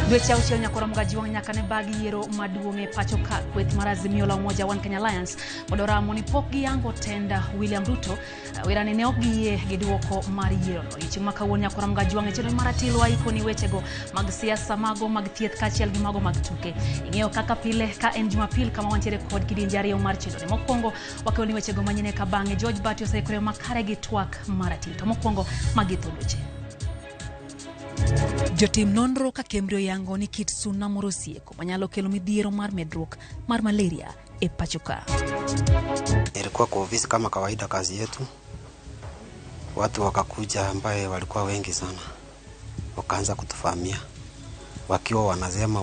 Dweche auchiel nyaka oromo gajiwang' nyaka ne bag yiero maduong' e pacho ka kweth mar Azimio la Umoja One Kenya Alliance pod oramo ni pok giyango tenda William Ruto werani ne ok giyie gi duoko mar yierono. Odiochieng' ma kawuono nyaka oromo gajiwang' e chenro mar Atilwa ikoni wechego mag siasa, mago mag thieth kaachiel gi mago mag tuke. Ing'eyo kaka pile ka en Jumapil kama wantiere kod kidienje ariyo mar chenroni. Mokwongo wakeloni wechego manyien eka bang'e George Bati oseikore makare gi twak mar Atil. To mokwongo magi thuond weche. Jotim nonro ka Kemri oyango ni kit suna moro osieko manyalo kelo midhiero mar medruok mar malaria e pacho ka. Nilikuwa kwa ofisi kama kawaida kazi yetu, watu wakakuja ambaye walikuwa wengi sana, wakaanza kutuvamia wakiwa wanasema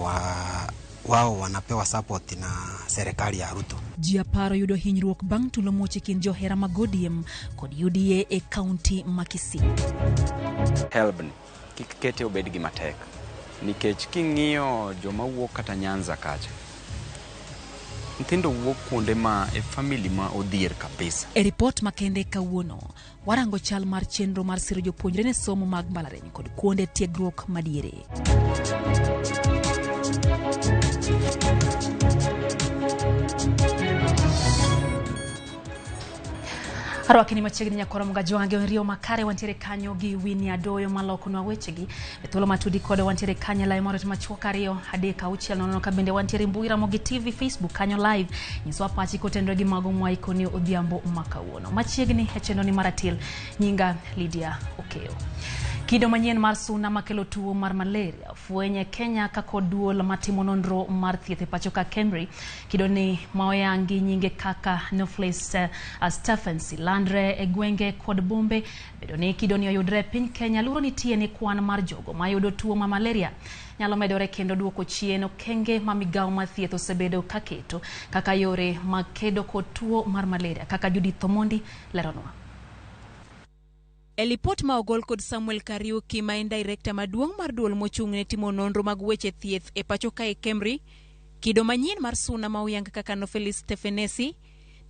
wao wanapewa support na serikali ya Ruto. Ji apar oyudo hinyruok bang' tulo muoch e kind johera mag ODM kod UDA e kaunti ma Kisii. HELB ni kik kete obed gima tek nikech king'iyo joma wuok kata Nyanza kacha, nyithindo wuok kuonde ma e family ma odhier kabisa. E ripot makende kawuono, warango chal mar chenro mar siro jopuonjre ne somo mag mbalariany kod kuonde tiegruok madiere. Arwakini machiegni nyakora Mugajwange Rio makare wantiere kanyo gi Winnie Adoyo malokonwa wechegi e thuolo matudi kode wantiere kanyo live moro machuok 2 3 6 0 ka bende wantiere mbui Ramogi TV Facebook kanyo live nyiswa pachi kotenore gi mago mwaikoni odhiambo makawuono machiegni e chenro ni maratil nyinga Lydia Okeyo. Kido manyien mar suna makelo tuo mar malaria fwenye Kenya ka kod duol matimo nonro mar thieth e pacho ka Kemri. Kido ni maoyangi nyinge kaka Anopheles stephensi landre e gwenge kod bombe. Bedo ni kido ni oyudre piny Kenya, luoro nitie ni kwan mar jogo mayudo tuo mar malaria nyalo medore kendo duoko chien okenge ma migawo mar thieth osebedo kaketo kaka yore mag kedo kod tuo mar malaria, kaka Judith Omondi leronwa. E lipot ma ogol kod Samuel Kariuki ma en director maduong' mar duol mochung' ne timo nonro mag weche thieth e pacho kae Kemri, kido manyien mar suna ma oyang kaka Anopheles stephensi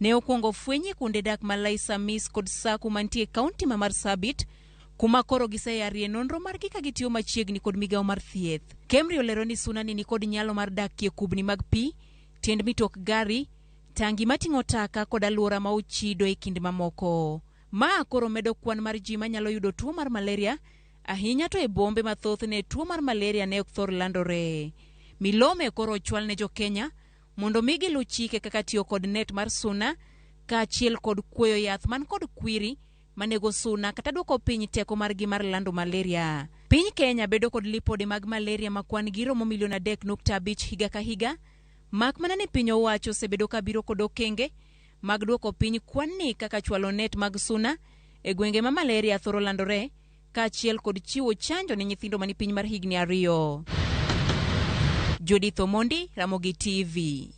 ne okwongo fwenyi kuonde dak ma Laisamis kod Saku mantie e kaunti ma Marsabit, kuma koro giseyarie nonro margi ka gitiyo machiegni kod migawo mar thieth. Kemri olero ni suna ni nikod nyalo mar dakie kubni mag pi, tiend mitok gari, tangi mating'o taka kod alwora ma ochido e kind mamoko. Ma koro medo kwan mar ji manyalo yudo tuo mar malaria, ahinya to e bombe mathoth ne tuo mar malaria ne ok thor landore. Milome koro ochwal ne jo Kenya mondo mi gilu chike kaka tiyo kod net mar suna kaachiel kod kuoyo yath man kod kwiri manego suna kata duoko piny teko margi mar lando malaria. Piny Kenya bedo kod lipode mag malaria ma kwan gi romo milion 3.5 higa ka higa, mak mana ni piny owacho osebedo ka biro kod okenge mag duoko piny kwan ni kaka chwalo net mag suna e gwenge ma malaria thoro landore kaachiel kod chiwo chanjo ne nyithindo mani piny mar higni 2. Judith Omondi, Ramogi TV.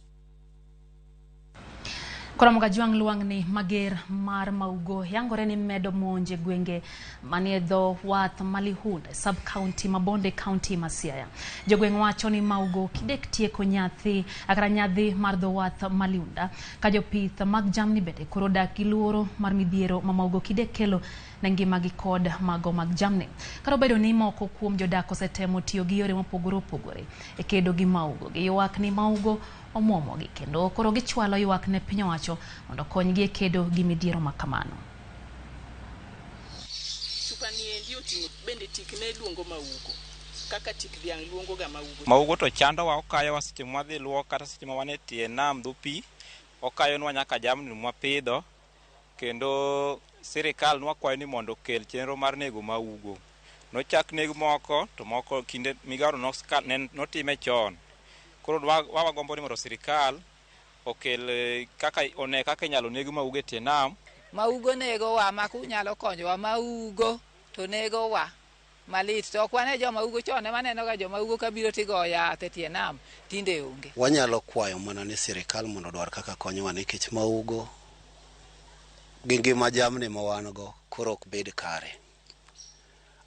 Koro Mugajwang' luang'ni mager mar Maugo yangore ni medo monj e gwenge manie dho wath Malihunda, sub county ma Bonde, county ma Siaya. Jogweng' wacho ni Maugo kidek tieko nyathi akara nyadhi mar dho wath Malihunda, ka jopith mag jamni bende koro dak gi luoro mar midhiero ma Maugo kidek kelo ne ngimagi kod mago mag jamni. Kata obedo ni moko kuom jodak osetemo tiyo gi yore mopogore opogore e kedo gi Maugo, giywak ni Maugo omuomogi kendo koro gichwalo ywak ne piny owacho mondo okonygi e kedo gi midhiero ma kamano. Chupa ni endi oting'o bende tik ne luongo Maugo kaka tik dhiang' luongo ga Maugo. Maugo to chandowa, okayowa seche mwadhi luok kata seche ma wan e tie nam dho pi, okayonwa nyaka jamni mwapidho, kendo sirikal nwakwayo ni mondo okel chenro mar nego Maugo. Nochak neg moko to moko kinde migawono notime chon. Koro wagombo ni mondo sirikal okel kaka one kaka inyalo neg Maugo e tie nam. Maugo negowa ma kunyalo konyowa, Maugo to negowa malit. To ok wane joma Maugo chon ema neno ga joma Maugo kabiro tigo yath e tie nam, tinde onge. Wanyalo kwayo mana ni sirikal mondo odwar kaka konyowa nikech Maugo gi ngima jamni ma wan go koro ok bed kare.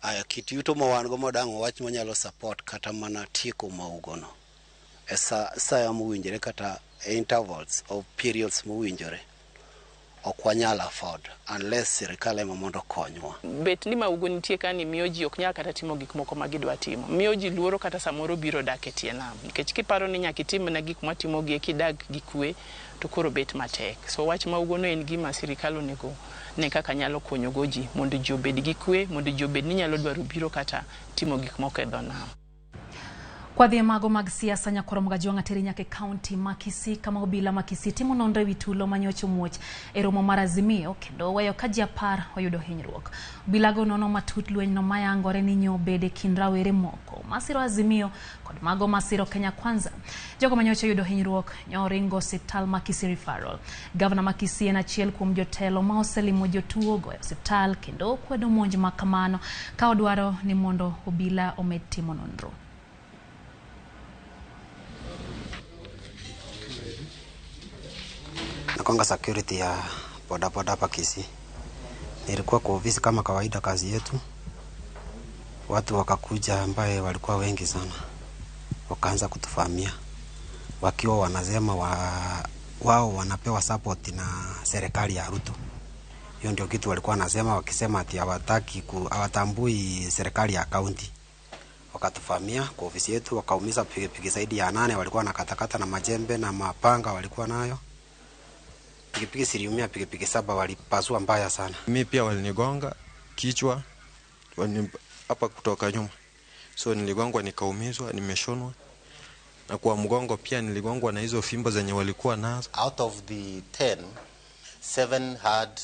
Aya, kit yuto ma wan go madang' wach manyalo support kata mana tieko Maugo no e saya mowinjore kata e intervals of periods mowinjore. Ok wanyal afford unless sirikal ema mondo okonywa. Bet ni maugo nitie kani miyo ji ok nyal kata timo gik moko ma gidwa timo. Miyo ji luoro kata samoro biro dak e tie nam. Nikech kiparo ni nyaka itim mana gik mwatimogi eki idag gi kwe, to koro bet matek. So wach maugo no en gima sirikal onego ne kaka nyalo konyogo ji mondo ji obed gi kwe, mondo ji obed ni nyalo dwaro biro kata timo gik moko e dho nam. Kwadhi mago mag siasa nyakwaro Mgajwang' ateri nyaka e kaunti ma Kisii kama obila ma Kisii timo nonro ewi tulo manyocha omuoch e romo mar Azimio kendo weyo ka ji 10 oyudo hinyruok. Obilago nono matut lwenyno mayangore ni nyo bede e kind rawere moko masiro Azimio kod mago masiro Kenya Kwanza. Jogo manyocha oyudo hinyruok nyoringo osiptal ma Kisii Referral. Gavana ma Kisii en achiel kuom jotelo ma oselimo jotuo go e osiptal kendo kwedo monj ma kamano ka odwaro ni mondo obila omed timo nonro. Nakonga security ya bodaboda hapa Kisii. Nilikuwa kwa ofisi kama kawaida, kazi yetu. Watu wakakuja ambaye walikuwa wengi sana, wakaanza kutuvamia wakiwa wanasema wao wanapewa support na serikali ya Ruto. Hiyo ndio kitu walikuwa wanasema, wakisema ati hawataki hawatambui serikali ya kaunti. Wakatuvamia kwa ofisi yetu, wakaumiza pikipiki zaidi ya 8, walikuwa wanakatakata na majembe na mapanga walikuwa nayo. Pikipiki ziliumia, pikipiki 7 walipasua mbaya sana. Mi pia walinigonga kichwa hapa kutoka nyuma, so niligongwa nikaumizwa, nimeshonwa, na kwa mgongo pia niligongwa na hizo fimbo zenye walikuwa nazo. Out of the 10, 7 had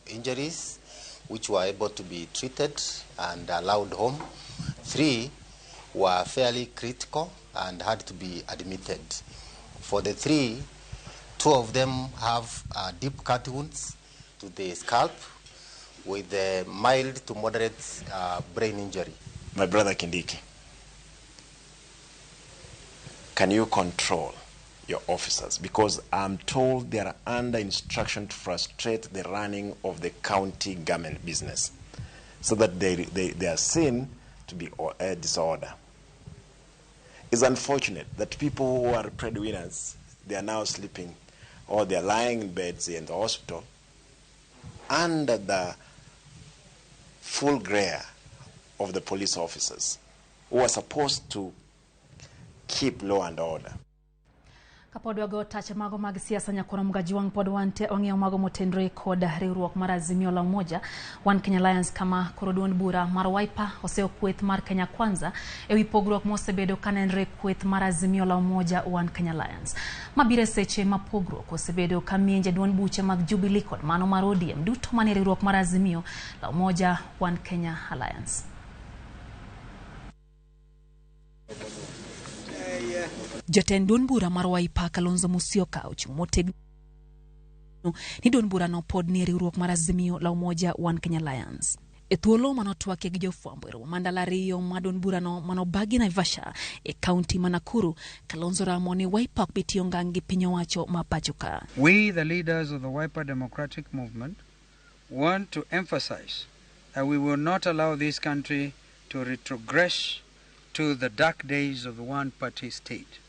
injuries which were able to be treated and allowed home. 3 were fairly critical and had to be admitted. For the 3, 2 of them have deep cut wounds to the scalp with a mild to moderate brain injury. My brother Kindiki, can you control your officers? Because I'm told they are under instruction to frustrate the running of the county government business so that they are seen to be disorder. It's unfortunate that people who are breadwinners, they are now sleeping or they are lying in beds in the hospital under the full glare of the police officers who are supposed to keep law and order. Kapod wago tache mago mag siasa nyakwaro Mgajwang' pod wang'iyo mago motenore kod riwruok mar Azimio la Umoja One Kenya Alliance kama koro duond bura mar Wiper oseyo kweth mar Kenya Kwanza ewi pogruok mosebedo kanenre kweth mar Azimio la Umoja One Kenya Alliance. Mabiro seche ma pogruok osebedo ka mienje duond buche mag Jubilee kod mano mar ODM duto manie riwruok mar Azimio la Umoja One Kenya Alliance. Jatend duond bura mar Wiper Kalonzo Musyoka ochung' motegno ni duond burano pod nie riwruok mar Azimio la Umoja One Kenya Alliance. E thuolo manotwakie gi jofwambo e romo mar ndalo 2 ma duond burano manobagi Naivasha e kaunti ma Nakuru, Kalonzo ramo ni Wiper ok bi tiyo ngang' gi piny owacho ma pacho ka. We, the leaders of the Wiper Democratic Movement, want to emphasize that we will not allow this country to retrogress to the dark days of the one-party state.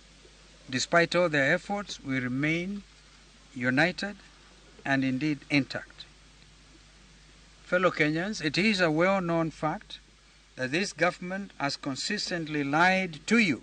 Despite all their efforts, we remain united and indeed intact. Fellow Kenyans, it is a well-known fact that this government has consistently lied to you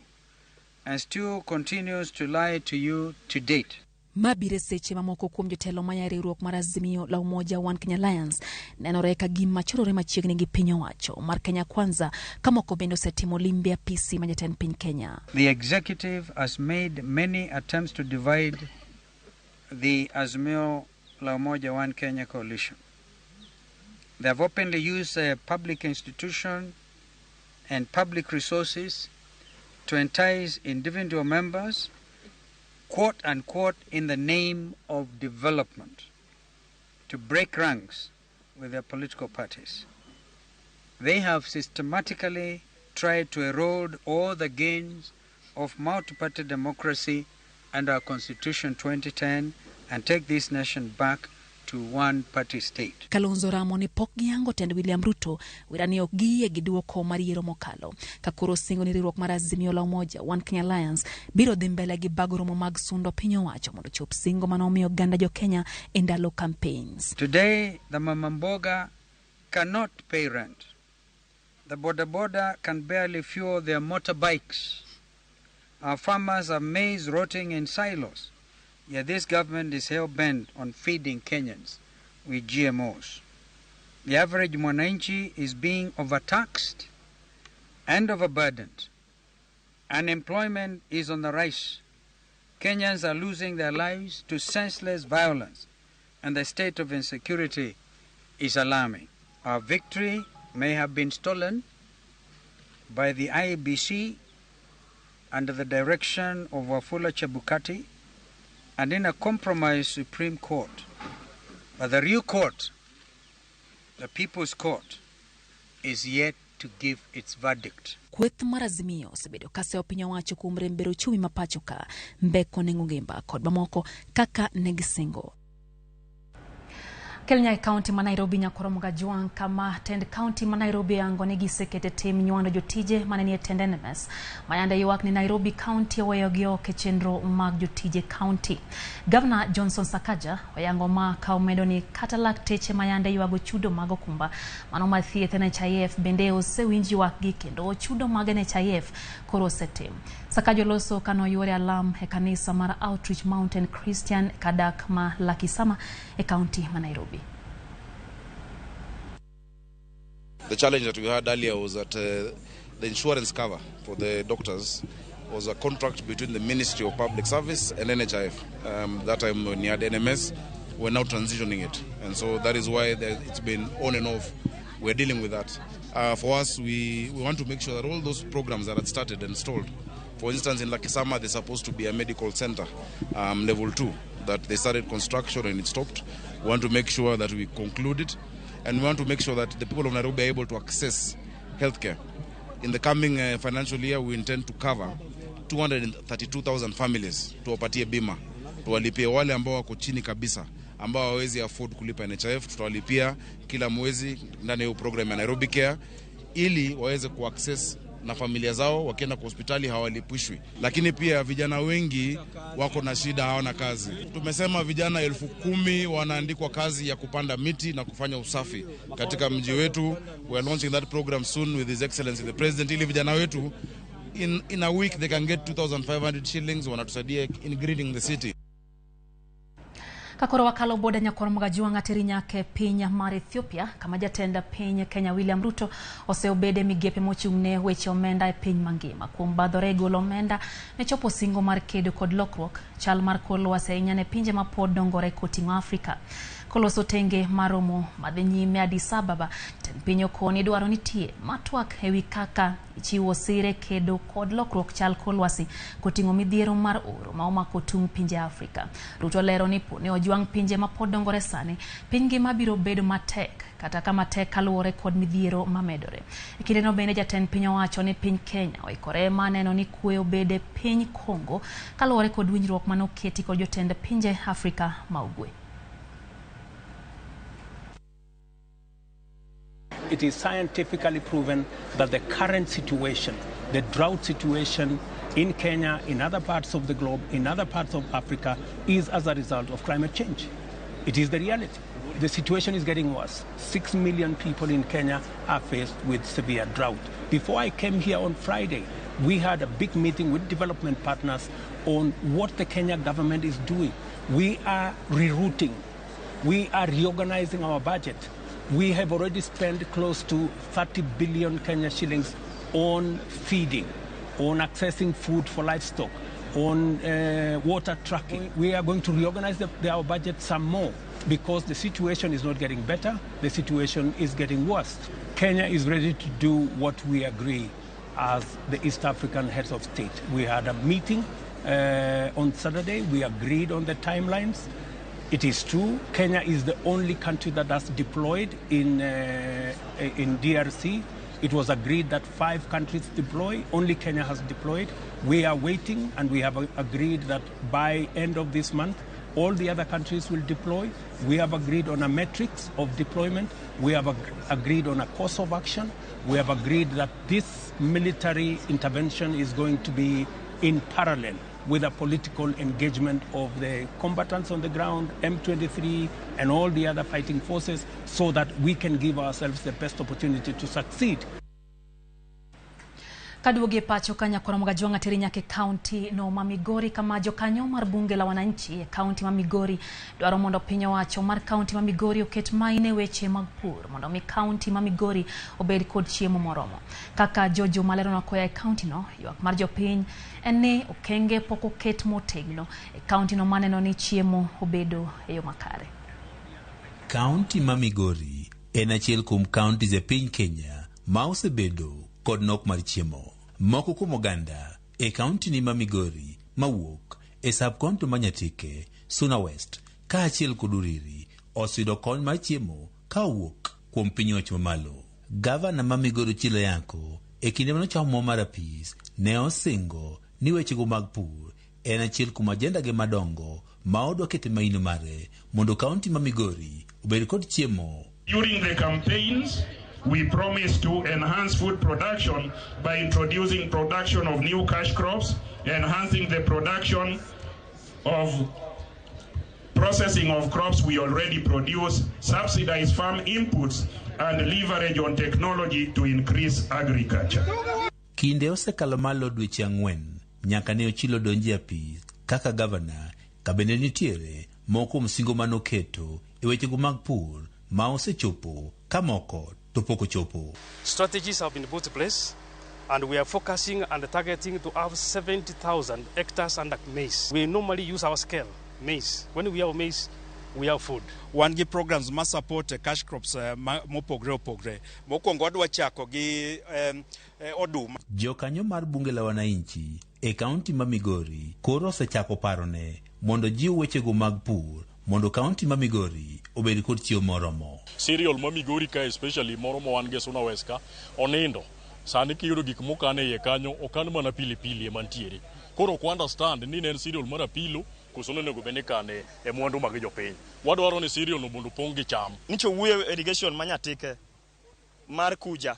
and still continues to lie to you to date. Mabiro seche mamoko kuom jotelo maya riwruok mar Azimio la Umoja One Kenya Alliance nenore ka gima chorore machiegni gi piny owacho mar Kenya Kwanza ka moko bende osetimo limbe apisi ma jatend piny Kenya. The executive has made many attempts to divide the Azimio la Umoja One Kenya coalition. They have openly used a public institution and public resources to entice individual members, quote unquote, in the name of development, to break ranks with their political parties. They have systematically tried to erode all the gains of multi-party democracy and our Constitution 2010 and take this nation back to one-party state. Kalonzo ramo ni pok giyango tend William Ruto wira ni ok giyie gi duoko mar yiero mokalo. Ka koro singo ni riwruok mar Azimio la Umoja One Kenya Alliance biro dhi mbele gi bago romo mag sundo piny owacho mondo chop singo mane omiyo oganda jo Kenya e ndalo campaigns. Today, the Mama Mboga cannot pay rent. The boda boda can barely fuel their motorbikes. Our farmers have maize rotting in silos. Yet this government is hell-bent on feeding Kenyans with GMOs. The average mwananchi is being overtaxed and overburdened. Unemployment is on the rise. Kenyans are losing their lives to senseless violence, and the state of insecurity is alarming. Our victory may have been stolen by the IEBC under the direction of Wafula Chebukati and in a compromised Supreme Court. But the real court, the People's Court, is yet to give its verdict. Kweth mar Azimio osebedo ka seyo piny owacho kuom rem bero uchumi ma pacho ka, mbeko nengo ngima kod mamoko kaka negisingo. Kel nyaka e kaunti ma Nairobi nyakoromo Gajwang' kama tend kaunti ma Nairobi yango ni gisekete tim nywando jotije mane nie tend NMS mayande ywak ni Nairobi County oweyogi oko e chenro mag jotije kaunti. Gavana Johnson Sakaja oyango ma ka omedo ni kata lakteche mayande ywago chudo mag okumba mano mar thieth NHIF bende osewinj ywakgi kendo chudo mag NHIF koro osetim. Sakaja oloso kanoyuore alam e kanisa mar Outreach Mountain Christian kadak ma Lakisama e kaunti ma Nairobi. The challenge that we had earlier was that the insurance cover for the doctors was a contract between the Ministry of Public Service and NHIF. That time when you had NMS, we're now transitioning it. And so that is why it's been on and off. We're dealing with that. For us, we want to make sure that all those programs that had started and stalled, for instance, in Lakisama, there's supposed to be a medical center, level 2, that they started construction and it stopped. We want to make sure that we conclude it. And we want to make sure that the people of Nairobi are able to access healthcare. In the coming financial year, we intend to cover 232,000 families tuwapatie bima, tuwalipie wale ambao wako chini kabisa, ambao hawawezi afford kulipa NHIF, tutawalipia kila mwezi ndani ya program ya Nairobi Care ili waweze kuaccess na familia zao, wakienda kwa hospitali hawalipishwi. Lakini pia vijana wengi wako na shida, hawana kazi. Tumesema vijana 10,000 wanaandikwa kazi ya kupanda miti na kufanya usafi katika mji wetu. We are launching that program soon with His Excellency the President, ili vijana wetu in a week they can get 2,500 shillings, wanatusaidia in greening the city. Kakoro wakalo boda nyakoro Magajuang' ateri nyaka piny mar Ethiopia kama jatend piny Kenya William Ruto oseobede migepe mochung'ne weche omenda e piny mangima kuom badhore golo omenda ne chopo singo mar kedo kod lokruok chal mar kor lwasi ahinya ne pinje mapod dongore koting'o Afrika. Koloso tenge maromo madhi nyime Addis Ababa, jatend piny okoni dwaro nitie matwak ewi kaka ichiwo sire kedo kod lokruok chal kor lwasi koting'o midhiero mar oro ma omako tung' pinje Afrika. Ruto lero ni po ne ojwang' pinje mapod dongore sani, piny ngima biro bedo matek kata kama tek kaluwore kod midhiero mamedore. E kindeno bende jatend piny owacho ni piny Kenya oikore ma neno ni kwe obede piny Congo kaluwore kod winjruok manoketi kod jotend pinje Afrika ma Ugwe. It is scientifically proven that the current situation, the drought situation in Kenya, in other parts of the globe, in other parts of Africa, is as a result of climate change. It is the reality. The situation is getting worse. 6 million people in Kenya are faced with severe drought. Before I came here on Friday, we had a big meeting with development partners on what the Kenya government is doing. We are rerouting. We are reorganizing our budget. We have already spent close to 30 billion Kenya shillings on feeding, on accessing food for livestock, on water tracking. We are going to reorganize our budget some more because the situation is not getting better, the situation is getting worse. Kenya is ready to do what we agree as the East African heads of state. We had a meeting on Saturday. We agreed on the timelines. It is true, Kenya is the only country that has deployed in DRC. It was agreed that 5 countries deploy. Only Kenya has deployed. We are waiting, and we have agreed that by end of this month, All the other countries will deploy. We have agreed on a matrix of deployment. We have agreed on a course of action. We have agreed that this military intervention is going to be in parallel with a political engagement of the combatants on the ground, M23, and all the other fighting forces, so that we can give ourselves the best opportunity to succeed. Kaduogi e pacho ka Nyakoro Mogajwang' ateri nyaka e kaunti no ma Migori kama jokanyo mar bunge la wananchi e kaunti ma Migori dwaro mondo piny owacho mar kaunti ma Migori oket maine weche mag pur mondo mi kaunti ma Migori obed kod chiemo moromo. Kaka Jojo maleronwa koya e kaunti no, ywak mar jopiny en ni okenge pok oket motegno e kaunti no maneno ni chiemo obedo e yo makare. Kaunti ma Migori en achiel kuom counties e piny Kenya ma osebedo kod nok mar chiemo. Moko kuom oganda e kaunti ni ma Migori mawuok e sub-county ma Nyatike, Suna West kaachiel kod Uriri oseyudo kony mar chiemo ka owuok kuom piny owacho mamalo. Gavana ma Migori Ochilo Ayako e kinde manochamo mwa mar apis ne osingo ni wechego mag pur en achiel kuom ajenda ge madongo ma odwa keto e maino mare mondo kaunti ma Migori obed kod chiemo. During the campaigns, we promised to enhance food production by introducing production of new cash crops, enhancing the production of processing of crops we already produce, subsidize farm inputs, and leverage on technology to increase agriculture. Kinde osekalo malo dweche 4 nyaka ne Ochilo donji e apis kaka gavana, ka bende nitiere moko kuom singo manoketo e wechego mag pur ma osechopo ka moko to pok ochopo. Strategies have been put in place, and we are focusing and targeting to have 70,000 hectares under maize. We normally use our scale, maize. When we have maize, we have food. Wan gi programs ma support cash crops mopogre opogre. Mokwongo wadwa chako gi oduma. Jokanyo mar bunge la wananchi e kaunti ma Migori koro osechako parone mondo jiw wechego mag pur mondo kaunti ma Migori obed kod chiemo moromo. Cereal ma Migori ka especially moro ma wan gi Suna West ka onindo. Sani kiyudo gik mokan e iye kanyo okan mana pilipili ema ntiere. Koro ok understand ni ne en cereal mar apilo koso nonego bed ni ikane e mwandu mag jopiny. Wadwaro ni cereal no mondo opong' gi cham. Nicho wuoyo irrigation ma Nyatike mar Kuja.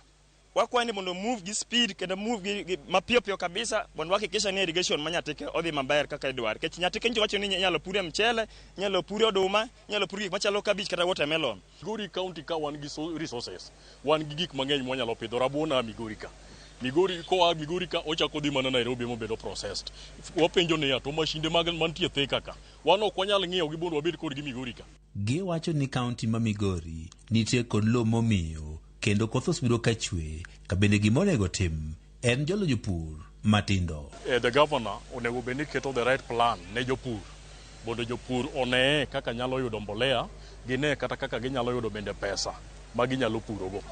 Wakwayo ni mondo move gi speed kendo move gi mapiyo piyo kabisa mondo wahakikisha ni irrigation ma Nyatike odhi maber kaka idwaro. Nikech Nyatike nyicho wacho ni inyalo pure mchele, inyalo pure oduma, inyalo pure gik machalo cabbage kata watermelon. Migori County ka wan gi resources, wan gi gik mang'eny mwanyalo pidho. Rabuon a Migori ka. Migori koa Migori ka ochako dhi mana Nairobi mobedo processed. Wapenjo niya to mashinde mag mantie Thika ka wan ok wanyal ng'iewo gi mondo wabed kodgi Migori ka. Giwacho ni kaunti ma Migori nitie kod lowo momiyo kendo koth osebiro ka chwe ka bende gima onego tim en jolo jopur matindo. The governor onego bed ni keto the right plan ne jopur mondo jopur onee kaka nyalo yudo mbolea, gine kata kaka ginyalo yudo bende pesa ma ginyalo purogo.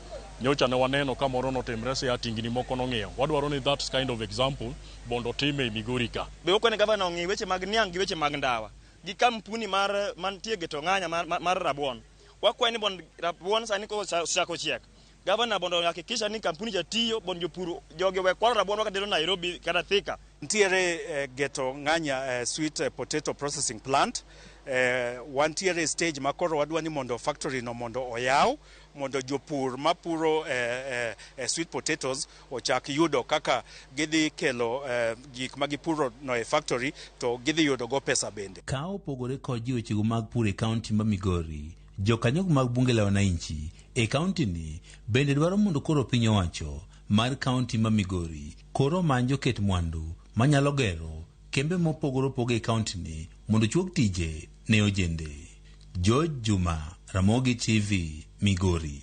Nyocha ne waneno ka moro notimre Siaya, tingni moko nong'iewo. Wadwaro ni that kind of example mondo otime e Migori ka. Be wakwayo ni gavana ong'i weche mag niang' gi weche mag ndawa gi kampuni mar mantie Getong'anya mar rabuon. Wakwayo ni mondo rabuon sani kosechako chiek, gavana mondo ohakikisha ni kampuni cha tiyo mondo jopur jogi owe kwalo rabuon wakadero Nairobi kata Thika. Nitiere Getong'anya sweet potato processing plant. Wantiere stage ma koro wadwa ni mondo factory no mondo oyaw mondo jopur mapuro sweet potatoes ochak yudo kaka gidhi kelo gik ma gipuro no e factory to gidhi yudo go pesa bende. Ka opogore kod ji wechego mag pur e kaunti ma Migori, jokanyo mag bunge la wananchi e kaunti ni bende dwaro mondo koro piny owacho mar kaunti ma Migori koro manjo ket mwandu manyalo gero kembe mopogore opogore e kaunti ni mondo chuog tije ne ojende. George Juma, Ramogi TV, Migori.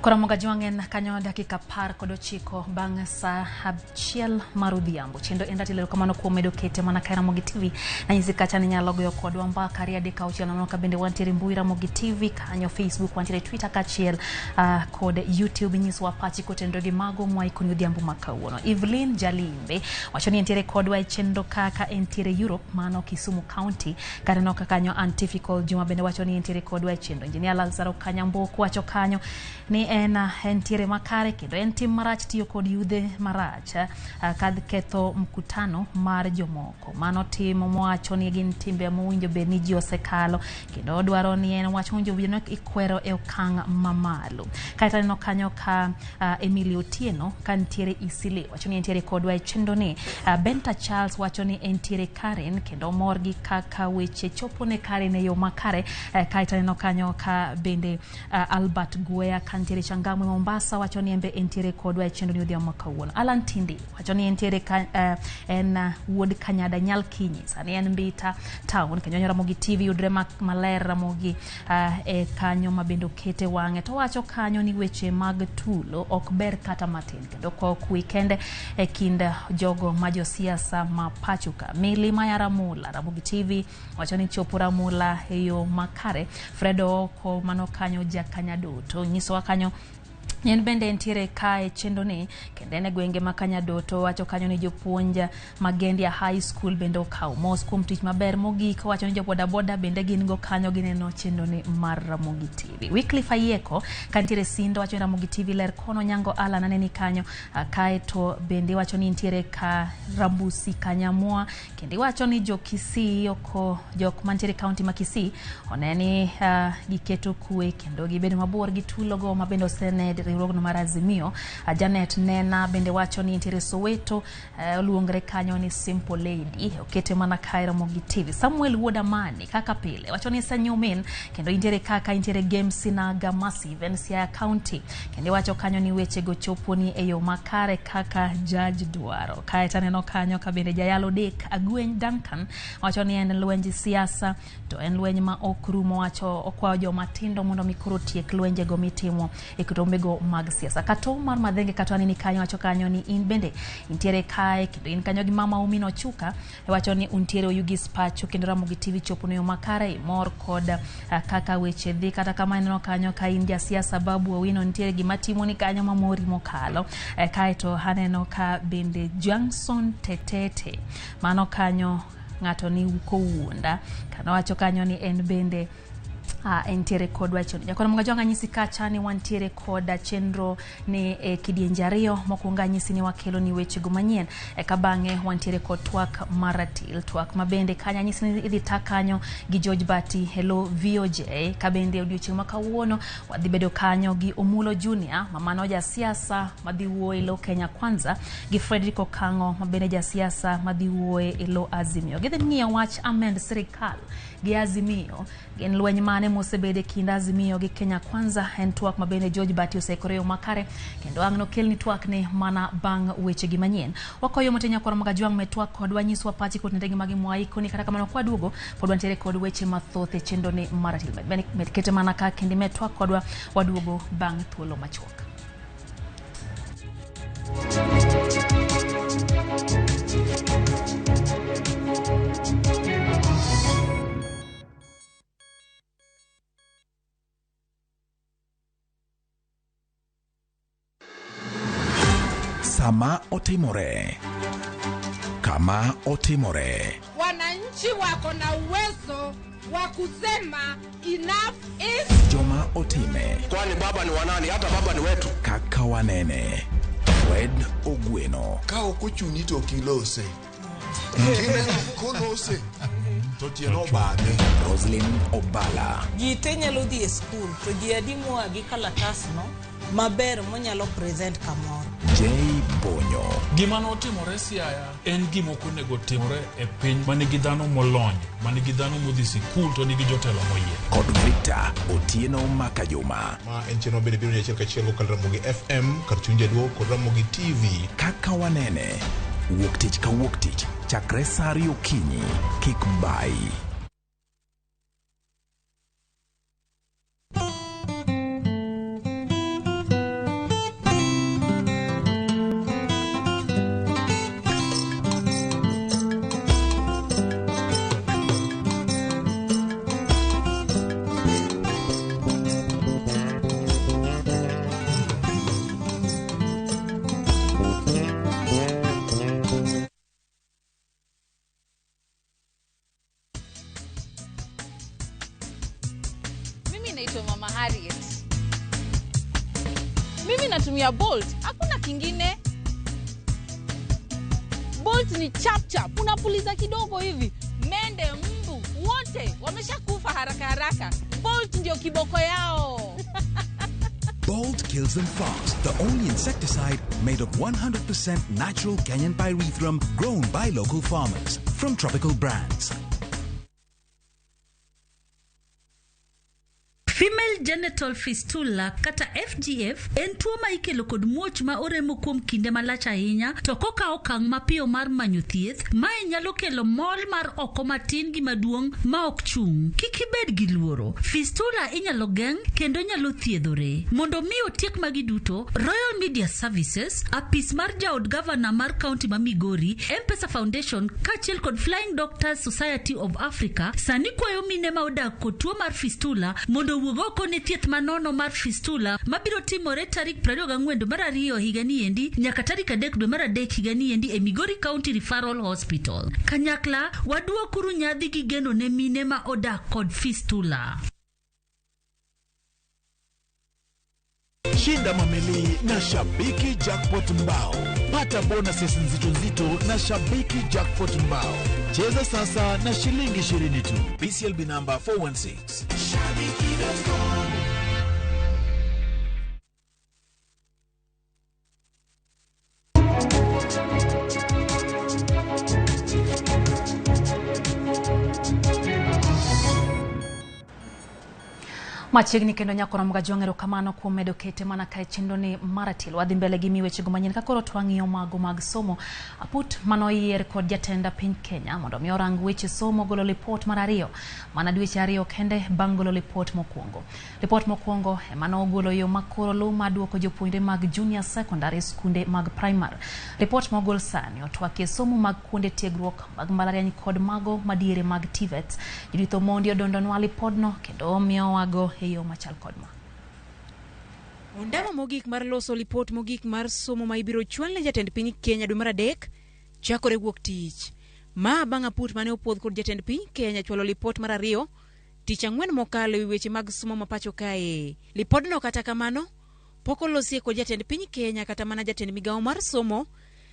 Koro Mogajwang' en kanyo dakika 19 bang' saa 1 mar odhiambo. Chenro en ratilo kamano kuom medo kete mana ka Ramogi TV. Nanyisi kacha ni nyalo goyo kodwa mbaka 2 3 6 0 ka bende wantiere mbui Ramogi TV kanyo Facebook, wantiere Twitter kaachiel kod YouTube. Nyiswa pachi kotenore gi mago mwaikoni odhiambo ma kawuono. Evelyn Jalimbe wacho ni entiere kodwa e chenro kaka entiere Europe, mano Kisumu County. Kaneno ka kanyo Antifical Juma bende wacho ni entiere kodwa e chenro. Engineer Lazaro Kanyambo wacho kanyo ni en entiere makare kendo en tim marach tiyo kod yudhe marach kadh ketho mkutano mar jomoko. Mano timo mowacho ni gin timbe mowinjo bed ni ji osekalo kendo odwaro ni en wach mowinjo bed ni ikwero e okang' mamalo. Kaeto aneno kanyo ka Emily Otieno ka nitiere Isili wacho ni entiere kodwa e chenro ni. Benta Charles wacho ni entiere Karen kendo mor gi kaka weche chopo ne Karen e yo makare. Kaeto aneno kanyo ka bende Albert Gwea ka nitiere Changamwe Mombasa wacho ni embe entiere kodwa e chenro ni odhiambo ma kawuono. Alan Tindi wacho ni entiere ka, en wuod Kanyada Nyalkinyi, sani en Mbita town kendo Ramogi TV yudre maler Ramogi e kanyo ma bende okete wang'e to wacho kanyo ni weche mag tulo ok ber kata matin kendo kok wikende e kind jogo ma josiasa ma pacho ka. Mili maya Ramula, Ramogi TV wacho ni chopo Ramula e yo makare. Fredo Oko mano kanyo Jakanyaduto nyisowa kanyo en bende entiere kae chenro ni kendo en e gwenge ma Kanyadoto wacho kanyo ni jopuonj Magendia High School bende okawo mos kuom tich maber mogik. Wacho ni jobodaboda bende gin go kanyo gineno chenro ni mar Ramogi TV. Wycliffe Ayieko kantiere Sindo wacho ni Ramogi TV ler kono. Nyango Alan aneni kanyo kaeto bende wacho ni nitiere ka Rambusi Kanyamwa kendo iwacho ni jo Kisii oko jok mantiere kaunti ma Kisii oneni giketo kwe kendo gibedo mabor gi tulogo ma bende osene riwruogno mar Azimio. Janet Nena bende wacho ni nitiere Soweto oluongre kanyo ni Simple Lady okete mana kae Ramogi TV. Samuel Wuodamani kaka pile wacho ni Sanyumin kendo intiere kaka intiere Games Sinaga Massive en Siaya County kendo wacho kanyo ni weche go chopo ni e yo makare kaka judge dwaro. Kae taneno kanyo ka bende Jayalo Dek Agweny Duncan wacho ni en lwenj siasa to en lweny ma ok rumo, wacho okwayo joma tindo mondo mi koro tiek lwenjego mitimo e kitombego mag siasa. Kato mar Madhenge kato aneni kanyo wacho kanyo ni in bende intiere kae kendo in kanyo gi mama Umino Chuka wacho ni untiere Oyugis pacho kendo Ramogi TV chopo ne yo makare mor kod kaka weche dhi. Kata kama ineno kanyo ka in jasiasa Babu Owino nitiere gima timo ni kanyo mamori mokalo. Kaeto aneno ka bende Johnson Tetete mano kanyo ng'ato ni kowuonda kana wacho kanyo ni en bende entiere kodwa chon. Jakona mga nyisi kacha ni wantiere koda chenro ni kidienje ariyo. Mokwongo anyisi ni wakelo ni weche go manyien eka bang'e wantiere kod twak maratil, twak mabende kanyo anyisi ni idhi ta kanyo gi George Bati hello VOJ kabende odiochieng' ma kawuono wadhi bedo kanyo gi Omulo Junior mamano jasiasa madhi wuoyo e lo Kenya Kwanza gi Frederick Okang'o mabende jasiasa madhi wuoyo e lo Azimio. Gidhi ng'iyo wach amend sirikal gi Azimio gin lweny mane mosebede kind Azimio gi Kenya Kwanza. En twak mabende George Bati oseikore yo makare kendo ang' nokelni twak ni mana bang' weche gi manyien. Wakoyo motenya koro mga jwang' me twak kodwa nyiswa pachi kod ndege magi mwaiko ni kata kamano kwaduogo pod wantiere kod weche mathoth e chenro ni maratil. Med kete mana ka kendo me twak kodwa waduogo bang' thuolo machuok. Sama otimore, kama otimore, wananchi wako na uwezo wa kusema enough is. Joma otime, kwani baba ni wanani? Hata baba ni wetu. Kaka wanene, Fred Ogweno ka ok ochuni to kilose kineno kolose to tieno bade. Roslyn Obala, ji te nyalo dhi e skul to ji adi moa gi kalatasno maber monyalo present kamoro. J Bonyo, gima notimore Siaya en gima ok onego timore e piny manigi dhano molony, manigi dhano modhi sikul to nigi jotelo moyier. Kod Victor Otieno Makajuma. Ma en chenro bende biro achiel kachiel kokalo Ramogi FM kar chuny jaduo kod Ramogi TV. Kaka wanene wuok tich ka wuok tich chakre saa ariyo okinyi kik bai. Mimi naitwa Mama Harriet. Mimi natumia Bolt, hakuna kingine. Bolt ni chap chap, unapuliza kidogo hivi, mende, mbu wote wameshakufa haraka haraka. Bolt ndio kiboko yao. Bolt kills them fast. The only insecticide made of 100% natural Kenyan pyrethrum grown by local farmers from Tropical Brands. Female genital fistula kata FGF en tuo ma ikelo kod muoch ma oremo kuom kinde malach ahinya to kokawo okang' mapiyo mar manyo thieth, mae nyalo kelo mol mar oko matin gi maduong' ma ok chung'. Kik ibed gi luoro. Fistula inyalo geng' kendo nyalo thiedhore. Mondo mi otiek magi duto, Royal Media Services, apis mar jaod gavana mar kaunti ma Migori, M-Pesa Foundation kaachiel kod Flying Doctors Society of Africa sani kwayo mine ma odak kod tuo mar fistula mondo owuog oko ne thieth manono mar fistula mabiro timore tarik 24 dwe mar ariyo higani endi nyaka tarik 3 dwe mar adek higani endi e Migori County Referral Hospital. Kanyakla waduokuru nyadhi gi geno ne mine ma odak kod fistula. Shinda mamili na Shabiki Jackpot Mbao. Pata bonuses nzito nzito na Shabiki Jackpot Mbao. Cheza sasa na shilingi 20 tu. BCLB number 416. Shabiki.com. Machiegni kendo nyakora Mgajwang' erokamano kuom medo kete mana kae chenro ni maratil. Wadhi mbele gi miwechego manyien ka koro twang'iyo mago mag somo. Aput manoyier kod jatenda piny Kenya mondo mi orang weche somo golo lipot mar ariyo mana dweche ariyo kende bang' golo lipot mokwongo. Lipot mokwongo ema nogolo yo makoro luw mar duoko jopuonjre mag junior secondary skunde mag primary. Lipot mogol sani otwakie somo mag kuonde tiegruok mag mbalariany kod mago madiere mag TVET. Judith Omondi odondonwa lipodno kendo omiyowago e yo machal kod ma. Ondamo mogik mar loso lipot mogik mar somo ma ibiro chwal ne jatend piny Kenya dwe mar adek chakore wuok tich. Ma bang' aput mane opuodh kod jatend piny Kenya chwalo lipot mar ariyo tich ang'wen mokalo ewi weche mag somo ma pacho kae. Lipodno kata kamano pok olosie kod jatend piny Kenya kata mana jatend migawo mar somo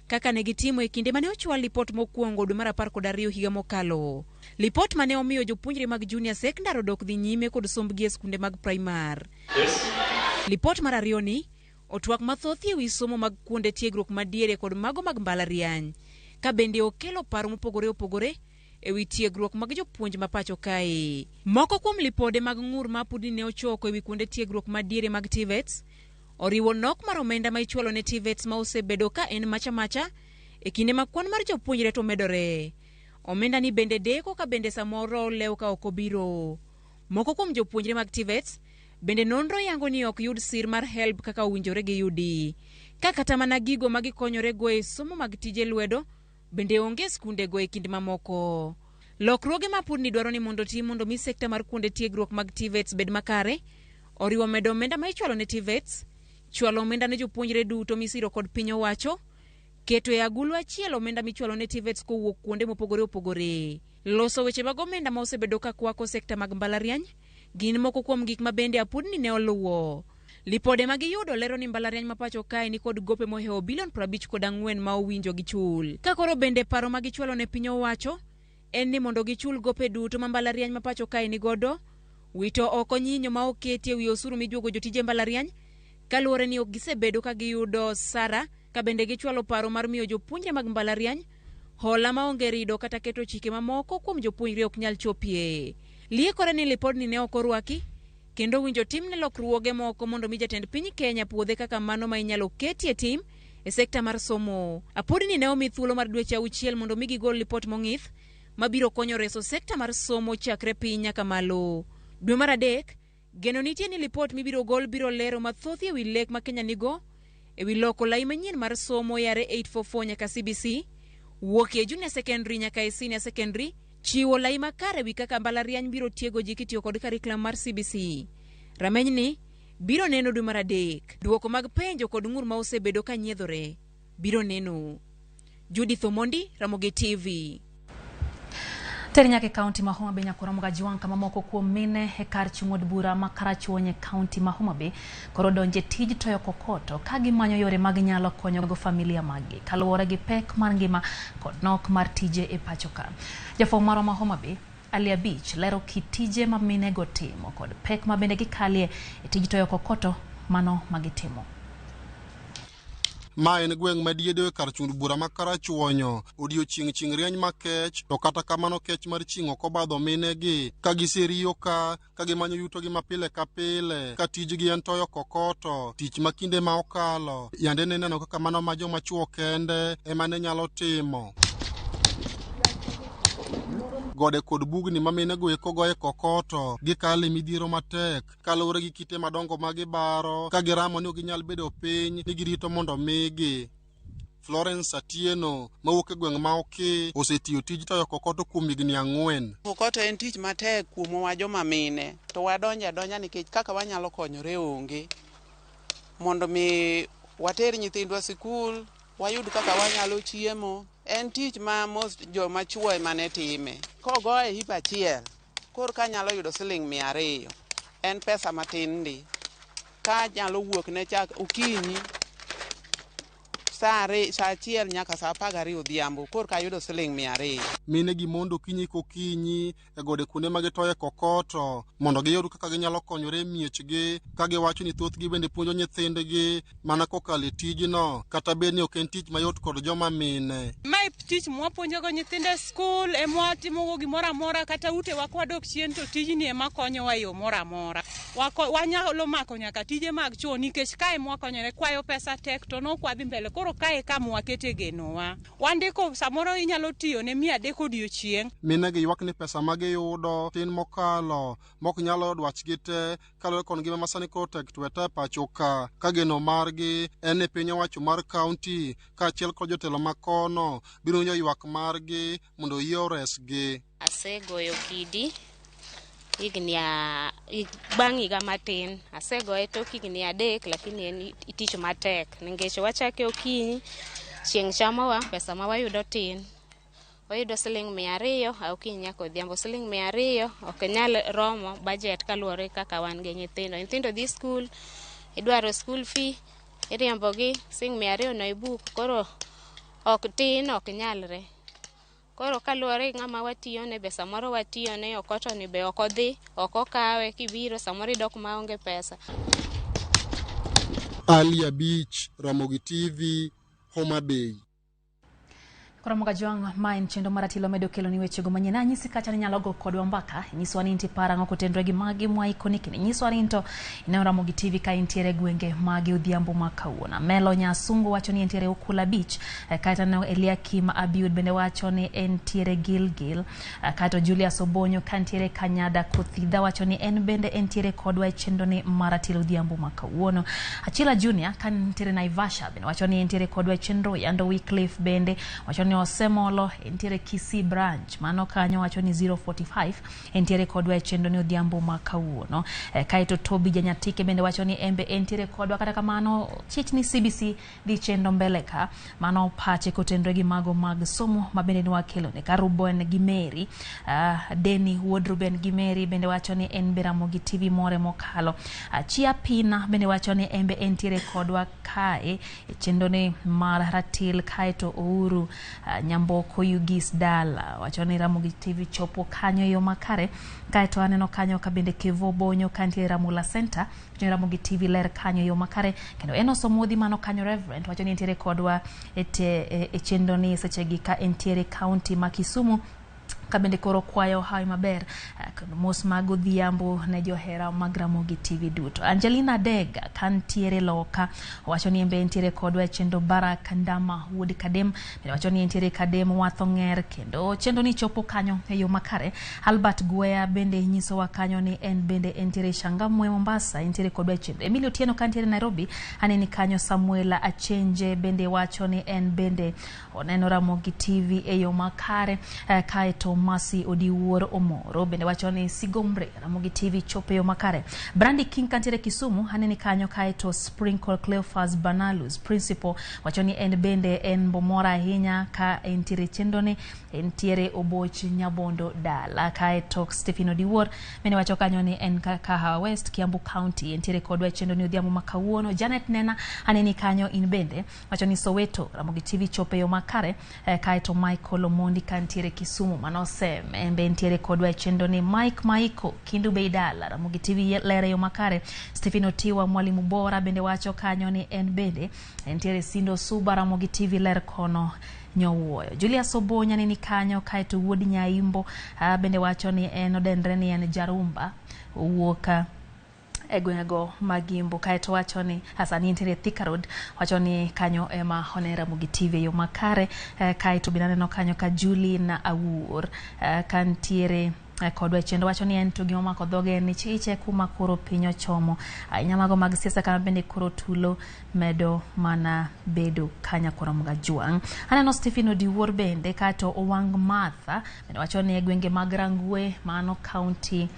kaka ne gitimo e kinde mane ochwal lipot mokwongo dwe mar 12 higa mokalo. Lipot mane omiyo jopuonjre mag junior secondary odok dhi nyime kod sombgi e skunde mag primar. Yes. Lipot mar ariyo ni otwak mathoth ewi somo mag kuonde tiegruok madiere kod mago mag mbalariany, ka bende okelo paro mopogore opogore ewi tiegruok mag jopuonj ma pacho kae. Moko kuom lipode mag ng'ur ma apudni ne ochoko ewi kuonde tiegruok madiere mag TVETs oriwo nok mar omenda ma ichwalo ne TVETs ma osebedo ka en macha macha e kinde ma kwan mar jopuonjre to medore. Omenda ni bende deko ka bende samoro lew ka ok obiro. Moko kuom jopuonjre mag TVETs bende nonro yango ni ok yud sir mar HELB kaka owinjore giyudi. Ka kata mana gigo ma gikonyore go e somo mag tije lwedo bende onge skundego e kind mamoko. Lokruoge ma apudni dwaro ni mondo otim mondo mi sekta mar kuonde tiegruok mag TVETs bed makare oriwo medo omenda ma ichwalo ne TVETs, chwalo omenda ne jopuonjre duto misiro kod piny owacho, keto e agulu achiel omenda michwalo ne TVETs kowuok kuonde mopogore opogore, loso weche mag omenda ma osebedo ka kwako sekta mag mbalariany gin moko kuom gik ma bende apudni ne oluwo. Lipode ma giyudo lero ni mbalariany ma pacho kae ni kod gope mohewo bilion 54 ma owinjo gichul. Ka koro bende paro ma gichwalo ne piny owacho en ni mondo gichul gope duto ma mbalariany ma pacho kae ni godo, wito oko nyinyo ma oketi ewi osuru mijuogo jotije mbalariany kaluwore ni ok gisebedo ka giyudo sara, ka bende gichwalo paro mar miyo jopuonjre mag mbalariany hola maonge rido kata keto chike mamoko kuom jopuonjre ok nyal chopie. Liekore ni lipodni ne ok orwaki kendo winjo timne lokruoge moko mondo mi jatend piny Kenya puodhe kaka mano ma inyalo ketie tim e sekta mar somo. Apodni ne omi thuolo mar dweche 6 mondo mi gigol lipot mong'ith mabiro konyo reso sekta mar somo chakre piny nyaka malo. Dwe mar adek, geno nitie ni lipot mibiro gol biro lero mathoth ewi lek ma Kenya nigo ewi loko lai manyien mar somo yare 844 nyaka CBC, wuok e junior secondary nyaka e senior secondary, chiwo lai makare ewi kaka mbalariany biro tiego ji kitiyo kod curriculum mar CBC. Rameny ni biro neno dwe mar adek. Duoko mag penjo kod ng'ur ma osebedo ka nyiedhore biro neno. Judith Omondi, Ramogi TV. Ter nyaka e kaunti ma Homa Bay nyakoro Mgajuang kama moko kuom mine e kar chung' od bura ma Karachuonyo e kaunti ma Homa Bay koro donje tij toyo kokoto ka gimanyo yore mag nyalo konyogo familia maggi kaluwore gi pek mar ngima kod nok mar tije e pacho ka. Jafwambo marwa ma Homa Bay Ali Abich lero kit tije ma minego timo kod pek ma bende gikalie e tij toyo kokoto mano magitimo. Ma en gweng' madiedo e kar chung' bura ma Karachuonyo. Odiochieng' chieng' rieny makech, to kata kamano kech mar chieng' ok obadho minegi ka giseriyo ka gimanyo yutogi ma pile ka pile, ka tijgi en toyo kokoto, tich ma kinde ma okalo yande ne ineno kaka mano ma joma chuo kende ema ne nyalo timo. Gode kod bugni ma minego eko goye kokoto gikale midhiero matek kaluwore gi kite madongo ma gibaro ka giramo ni ok ginyal bedo piny ni girito mondo migi. Florence Atieno mawuok e gweng' ma Oki osetiyo tij toyo kokoto kuom higni 4. Kokoto en tich matek kuomwa joma mine to wadonjo adonja nikech kaka wanyalo konyore onge mondo mi water nyithindwa sikul, wayud kaka wanyalo chiemo. En tich ma most joma chuo ema ne time. Kogoye hip achiel, koro ka nyalo yudo siling 200, en pesa matin ndi. Ka nyalo wuok ne chak okinyi saa 1 nyaka saa 12 odhiambo, koro ka yudo siling 200. Mine gi mondo okinyi kokinyi e gode kuonde ma gitoye kokoto mondo giyud kaka ginyalo konyore e miechgi, ka giwacho ni thothgi bende puonjo nyithindgi mana kokalo e tijno, kata bed ni ok en tich mayot kod joma mine. Mae tich mwapuonjogo nyithindo e skul, ema watimogo gimoro amora, kata utewa kwadok chien to tijni ema konyowa e yo moro amora. Wanyalo mako nyaka tije mag chuo nikech kae mwakonyore, kwayo pesa tek to nokwadhi mbele, koro kae kama wakete genowa. Wandiko samoro inyalo tiyo ne 300 odiochieng'. Mine gi ywak ni pesa ma giyudo tin mokalo mok nyalo dwachgi te kaluwore kod ngima masani koro tek tweta e pacho ka, ka geno margi en ni piny owacho mar kaunti kaachiel kod jotelo ma kono biro winjo ywak margi mondo oyie oresgi. Asegoyo kidi higni bang' higa matin, asegoye tok higni 3, lakini en tich matek nikech wachake okinyi, chieng' chamowa, pesa ma wayudo tin. Wayudo siling 200 okinyi nyaka odhiambo. Siling 200 ok nyal romo budget kaluwore kaka wan gi nyithindo. Nyithindo dhi skul, idwaro school fee, iriembogi, siling 200 no ibuk, koro ok tin, ok nyalre. Koro kaluwore gi ng'ama watiyone be samoro watiyone okoto ni be ok odhi, ok okawe, kibiro samoro idok maonge pesa. Ali Abich, Ramogi TV, Homa Bay. Koro Mgajuang, ma en chenro mar Ratilo medo kelo ni wechego manyien. Anyisi kacha ni nyalo go kodwa mbaka, nyiswa ni intie parang'o kotenore gi magi mwaikoni kendo nyiswa ni into ineno Ramogi TV ka intiere gwenge magi odhiambo ma kawuono. Melo Nyasungu wacho ni entiere Ukula Beach, kaeto aneno Eliakim Abiud bende wacho ni entiere Gilgil, kaeto Julius Obonyo ka ntiere Kanyada Kothidha wacho ni en bende entiere kodwa e chenro ni mar Ratilo odhiambo ma kawuono. Achila Junior ka ntiere Naivasha bende wacho ni entiere kodwa e chenro. Yando Wycliffe bende wacho ni Osemolo entiere Kisii branch mano kanyo wacho ni 045 entiere kodwa e chenro ni odhiambo ma kawuono. Kaeto Toby Janyatike bende wacho ni embe entiere kodwa, kata kamano chich ni CBC dhi chenro mbele ka mano pache kotenre gi mago mag somo ma bende ni wakelo ne Karuben gi Mary. Deni wuod Ruben gi Mary bende wacho ni en be Ramogi TV more mokalo. Chia Pina bende wacho ni embe entiere kodwa kae e chenro ni mar Ratil. Kaeto Ouru Nyamboko Yugis Dala wacho ni Ramogi TV chopo kanyo yo makare. Kaeto aneno kanyo ka bende Kevo Bonyo kantie Ramula Center wacho ni Ramogi TV ler kanyo yo makare. Kendo Enos Omodhi mano kanyo Reverend wacho ni entiere kodwa e chenro ni sechegi ka entiere kaunti ma Kisumu ka bende koro kwayo hawi maber kendo mos mag odhiambo ne johera mag Ramogi TV duto. Angelina Dega kantiere loka wacho ni embe entiere kodwa e chenro. Barak Ndama wuod Kadem bende wacho ni entiere Kadem Watho Ng'er kendo chenro ni chopo kanyo e yo makare. Albert Gwea bende nyisowa kanyo ni en bende entiere Changamwe Mombasa, entiere kodwa e chenro. Emilio Otieno kantiere Nairobi aneni kanyo. Samuel Achenje bende wacho ni en bende oneno Ramogi TV e yo makare. Kaeto Mercy Odiwuor Omoro bende wacho ni Sigombre Ramogi TV chopo e yo makare. Brandy King kantiere Kisumu aneni kanyo, kaeto Sprinkle Cleophas Banalus principal wacho ni en bende en bomor ahinya ka entiere chenro ni entiere Oboch Nyabondo dala. Kaeto Stephen Odiwuor bende wacho kanyo ni en Kahawa West, Kiambu County, entiere kodwa e chenro ni odhiambo ma kawuono. Janet Nena aneni kanyo in bende wacho ni Soweto Ramogi TV chopo e yo makare. Kaeto Michael Omondi kantiere Kisumu manosem en be entiere kodwa e chenro ni. Mike Maiko Kindu Bei dala Ramogi TV lere yo makare. Stephen Otiwa mwalimu bora bende wacho kanyo ni en bende entiere Sindo Suba Ramogi TV ler kono nyowuoyo. Julius Obonya nini kanyo, kaeto wuod Nyaimbo bende wacho ni en odenre ni en Jarumba owuok e gwengego mag Imbo, kaeto wacho ni sani entiere Thika Road, wacho ni kanyo ema one Ramogi TV e yo makare. Kaeto bende aneno kanyo ka Julie na Awuor kantiere kodwa e chenro wacho ni en to gima omako dhoge en ni chiche kuma koro piny ochomo ahinya mago mag siasa kama bende koro tulo medo mana bedo kanya koro Jwang'. Aneno Stephen Odiwuor bende, kaeto Owang Martha bende wacho ni e gwenge mag Rangwe mano county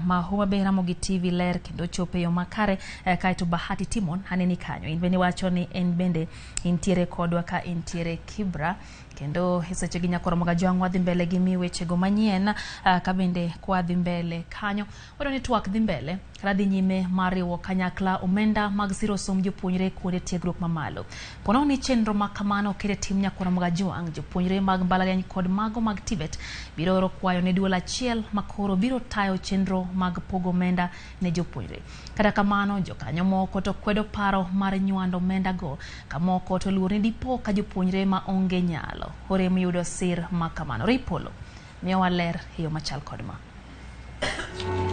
ma Homa Bay Ramogi TV ler kendo chopo e yo makare. Kaeto Bahati Timon aneni kanyo in bende wacho ni en bende intiere kodwa ka intiere Kibra, kendo e sechegi nyakoro Jwang' wadhi mbele gi mi wechego manyien. Ka bende kwadhi mbele kanyo wayudo ni twak dhi mbele kata dhi nyime mar riwo kanyakla omenda mag siro somb jopuonjre kuonde tiegruok mamalo. Ponono ni chenro ma kamano oket e tim nyakoro Jwang', jopuonjre mag mbalariany kod mago mag TVET biro oro kwayo ne duol achiel makoro biro tayo chenro mag pogo omenda ne jopuonjre. Kata kamano jokanyo moko to kwedo paro mar nywando omenda go, ka moko to luor ni dipo ka jopuonjre ma onge nyalo orem yudo sir ma kamano. Ripolo miyowa ler e yo machal kod ma.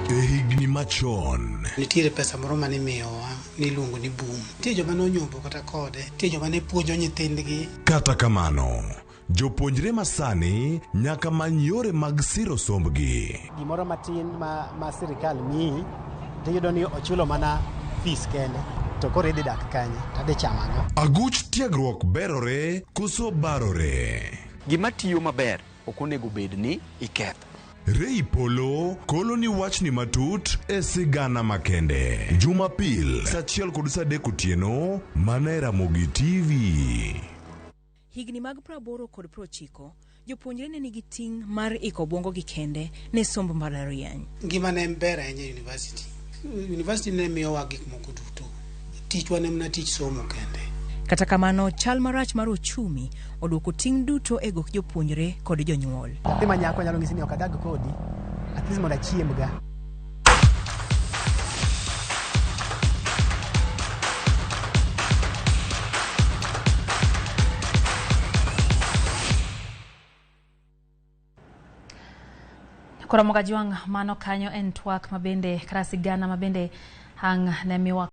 E higni machon nitiere pesa moro mane imiyowa niluongo ni boom. Nitie joma nonyombo kata kode, nitie joma ne puonjo nyithindgi. Kata kamano, jopuonjre masani nyaka many yore mag siro sombgi. Gimoro matin ma sirikal miyi tiyudo ni ochulo mana fees kende, to koro idhi dak kanye tadhi chamo ang'o? Aguch tiegruok berore koso barore? Gima tiyo maber ok onego bed ni iketho. Rei Polo kolo ni wachni matut e sigana makende. Jumapil saa 1:30 otieno mana e Ramogi TV. Higni mag 80 kod 90, jopuonjre ne nigi ting' mar iko obwongogi kende ne somb mbalariany. Ngima ne ber ahinya e university. University ne miyowa gik moko duto. Tichwa ne mana tich somo kende. Kata kamano, chal marach mar uchumi oduoko ting' duto e gok jopuonjre kod jonyuol. Nyathi ma nyako nyalo ng'isi ni ok adag kodi, at least mondo achiemga. Koro Jwang' mano kanyo en twak mabende kata sigana mabende ang' ne miwa.